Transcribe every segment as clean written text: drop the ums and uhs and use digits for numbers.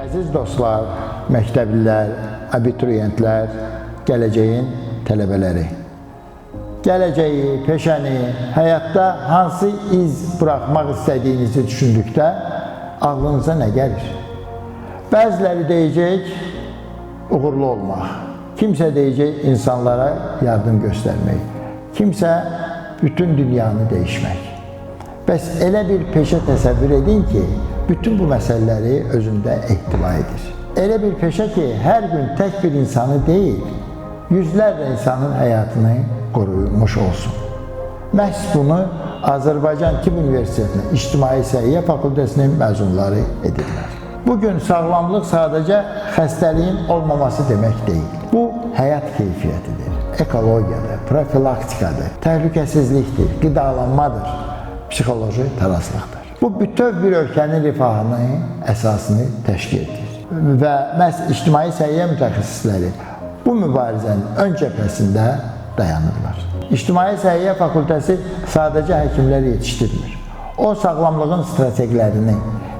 Əziz dostlar, məktəblilər, abituriyentlər, gələcəyin tələbələri. Gələcəyi, peşəni, həyatda hansı iz buraxmaq istədiyinizi düşündükdə ağlınıza nə gəlir? Bəziləri deyəcək uğurlu olmaq, kimsə deyəcək insanlara yardım göstərmək, kimsə bütün dünyanı dəyişmək. Bəs elə bir peşə təsəvvür edin ki, bütün bu məsələləri özündə ehtiva edir. Elə bir peşə ki, hər gün tək bir insanı deyil, yüzlərlə insanın həyatını qoruymuş olsun. Məhz bunu Azərbaycan Tibb Universitetinin İctimai Səhiyyə Fakültəsinin məzunları edirlər. Bugün sağlamlıq sadəcə xəstəliyin olmaması demək deyil. Bu həyat keyfiyyətidir, ekologiyadır, profilaktikadır, təhlükəsizlikdir, qidalanmadır, psixoloji tarazlıqdır. Bu bütöv bir ölkənin rifahını, əsasını təşkil edir. Və məhz ictimai səhiyyə mütəxəssisləri bu mübarizənin ön cəbhəsində dayanırlar. İctimai Səhiyyə Fakültəsi sadəcə həkimlər yetişdirmir. O sağlamlığın strateqlərini,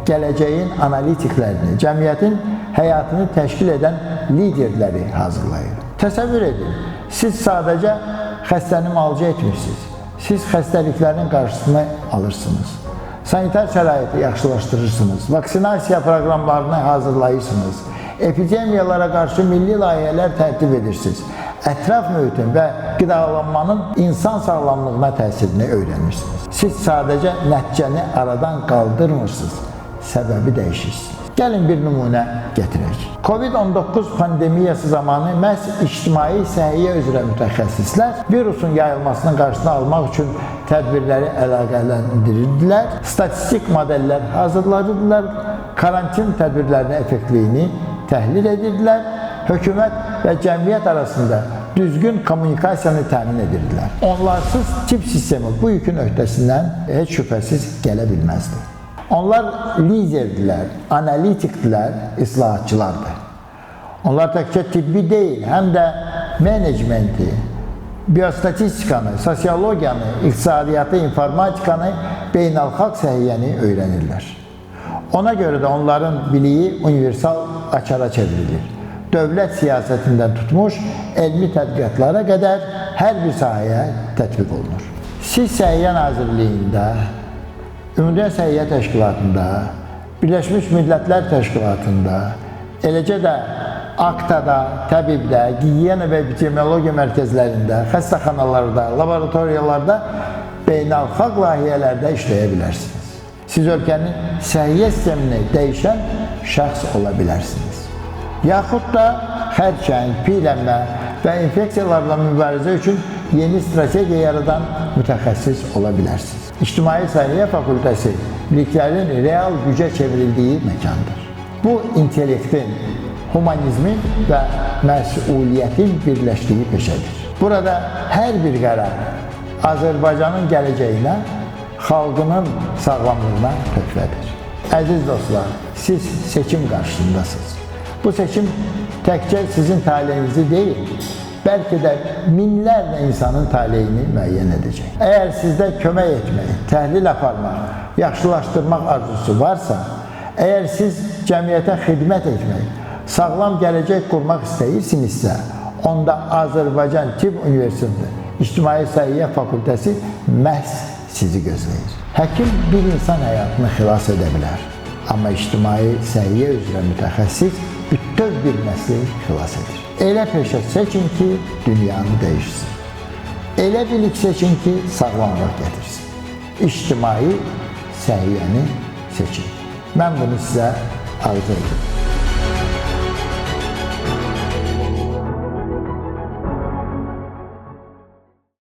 gələcəyin analitiklərini, cəmiyyətin həyatını təşkil edən liderləri hazırlayır. Təsəvvür edin, siz sadəcə xəstəni müalicə etmirsiniz. Siz xəstəliklərin qarşısını alırsınız. Sanitar şəraiti yaxşılaşdırırsınız, vaksinasiya proqramlarını hazırlayırsınız, epidemiyalara qarşı milli layihələr tərtib edirsiniz. Ətraf mühitin və qidalanmanın insan sağlamlığına təsirini öyrənirsiniz. Siz sadəcə nəticəni aradan qaldırmırsınız, səbəbi dəyişirsiniz. Gəlin bir nümunə gətirək. COVID-19 pandemiyası zamanı məhz ictimai səhiyyə üzrə mütəxəssislər virusun yayılmasının qarşısını almaq üçün tədbirləri əlaqələndirirdilər, statistik modellər hazırlayırdılar, karantin tədbirlərinin effektliyini təhlil edirdilər, hökumət və cəmiyyət arasında düzgün kommunikasiyanı təmin edirdilər. Onlarsız tibb sistemi bu yükün öhdəsindən heç şübhəsiz gələ bilməzdi. Onlar liderdirlər, analitikdirlər, islahatçılardır. Onlar təkcə tibbi deyil, həm də menecmenti, biostatistikanı, sosiologiyanı, iqtisadiyyatı, informatikanı, beynəlxalq səhiyyəni öyrənirlər. Ona görə də onların biliyi universal açara çevrilir. Dövlət siyasətindən tutmuş elmi tədqiqatlara qədər hər bir sahəyə tətbiq olunur. Siz Səhiyyə Nazirliyində, Ümumdünya Səhiyyə Təşkilatında, Birləşmiş Millətlər Təşkilatında, eləcə də AKTA-da, təbibdə, gigiyena və epidemiologiya mərkəzlərində, xəstəxanalarda, laboratoriyalarda, beynəlxalq layihələrdə işləyə bilərsiniz. Siz ölkənin səhiyyə sistemini dəyişən şəxs ola bilərsiniz. Yaxud da xərçəng, piylənmə və infeksiyalarla mübarizə üçün yeni strategiya yaradan mütəxəssis ola bilərsiniz. İctimai Səhiyyə Fakültəsi biliklərin real gücə çevrildiyi məkandır. Bu intellektin, humanizmin və məsuliyyətin birləşdiyi peşədir. Burada hər bir qərar Azərbaycanın gələcəyinə, xalqının sağlamlığına töhfədir. Əziz dostlar, siz seçim qarşısındasınız. Bu seçim təkcə sizin taleyinizi deyil, bəlkə də minlərlə insanın taleyini müəyyən edəcək. Əgər sizdə kömək etmək, təhlil aparmaq, yaxşılaşdırmaq arzusu varsa, əgər siz cəmiyyətə xidmət etmək, sağlam gələcək qurmaq istəyirsinizsə, onda Azərbaycan Tibb Universiteti İctimai Səhiyyə Fakültəsi məhz sizi gözləyir. Həkim bir insan həyatını xilas edə bilər, amma ictimai səhiyyə üzrə mütəxəssis bütöv bir nəsli xilas edir. Elə peşə seçin ki, dünyanı dəyişsin. Elə bilik seçin ki, sağlamlıq gətirsin. İctimai səhiyyəni seçin. Mən bunu sizə arzu edirəm.